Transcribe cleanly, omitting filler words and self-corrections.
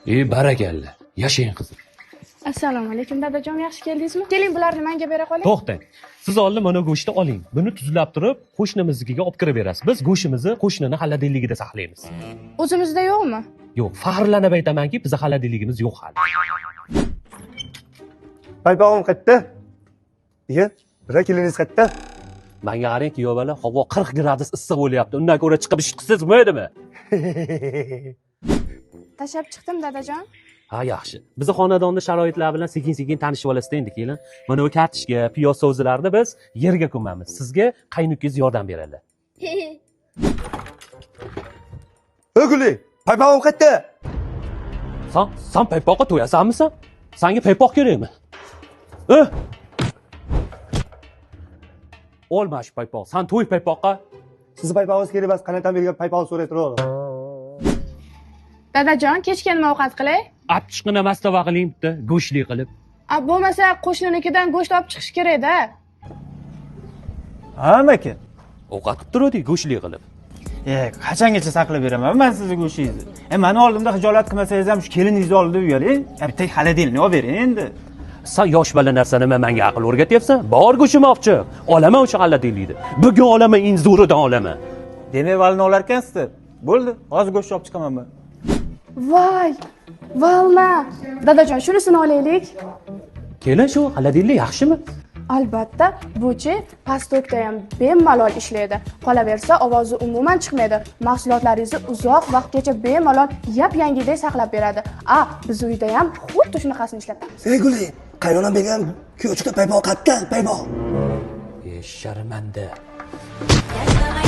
Barakalla. Yashang qizim. Assalomu alaykum dadajon, yaxshi keldingizmi? Keling, bularni menga bera qoling. To'xtang. Siz oldin mana go'shtni oling. Buni tuzlab turib, qo'shnimiznikiga olib kirib berasiz. Biz go'shtimizni qo'shnini xolodilligida saqlaymiz. O'zimizda yo'qmi? Yo'q, faxrlanib aytamanki, bizning xolodilligimiz yo'q hali. Paypog'im qayerda? Iya, bira keliningiz qayerda? Menga qarang, kuyov bola, havo 40 gradus issiq bo'lyapti. Undan ko'ra chiqib ish qilsangiz bo'lmaydimi? Tashlab chiqdim dadajon. Ha, yaxshi. Bizni xonadonda sharoitlar bilan sekin-sekin tanishib olasizda endi kelin. Mana bu kartoshka, piyoz sovzilarni biz yerga ko'mamiz. Sizga qaynukangiz yordam beradi. Ey Guli, paypog'im qayerda? San paypoqqa to'yasanmisan? Sanga paypoq kerakmi? Olma shu paypoq. San to'y paypoqqa. Sizni paypog'ingiz kerak emas, qaynatam bergan paypog'ni so'ray turib. Dadajon, kechga nima ovqat qilay? Achchiqqina mastava qiling bitta, go'shtli qilib. A, bo'lmasa qo'shninikidan go'sht olib chiqish kerak-da. Ha, aka. Ovqat qilib turdik go'shtli qilib. Qachongacha saqlab beraman man sizni go'shingizni? Mani oldimda xijolat qilmasangiz ham shu keliningizni oldida uyaling. Bitta xolodilni olib bering endi. San yosh bola narsani nima menga aql o'rgatyapsan? Bor go'shimni olib chiq. Olaman o'sha xolodillikni. Bugun olaman, eng zo'ridan olaman. Demak, valni olar ekansizda. Bo'ldi, hozir go'sht olib chiqaman men. Voy, valna. Dadajon, shunisini olaylik. Kelin, shu xolodillik yaxshimi? Albatta, buchi pastokda ham bemalol ishlaydi. Qolaversa, ovozi umuman chiqmaydi. Mahsulotlaringizni uzoq vaqtgacha bemalol yap-yangidek saqlab beradi. A, biz uyda ham xuddi shunaqasini ishlatamiz. Ey Guli, qaynonam bergan ko'chada paypoq qayerda? Paypoq. Sharmanda. Yasha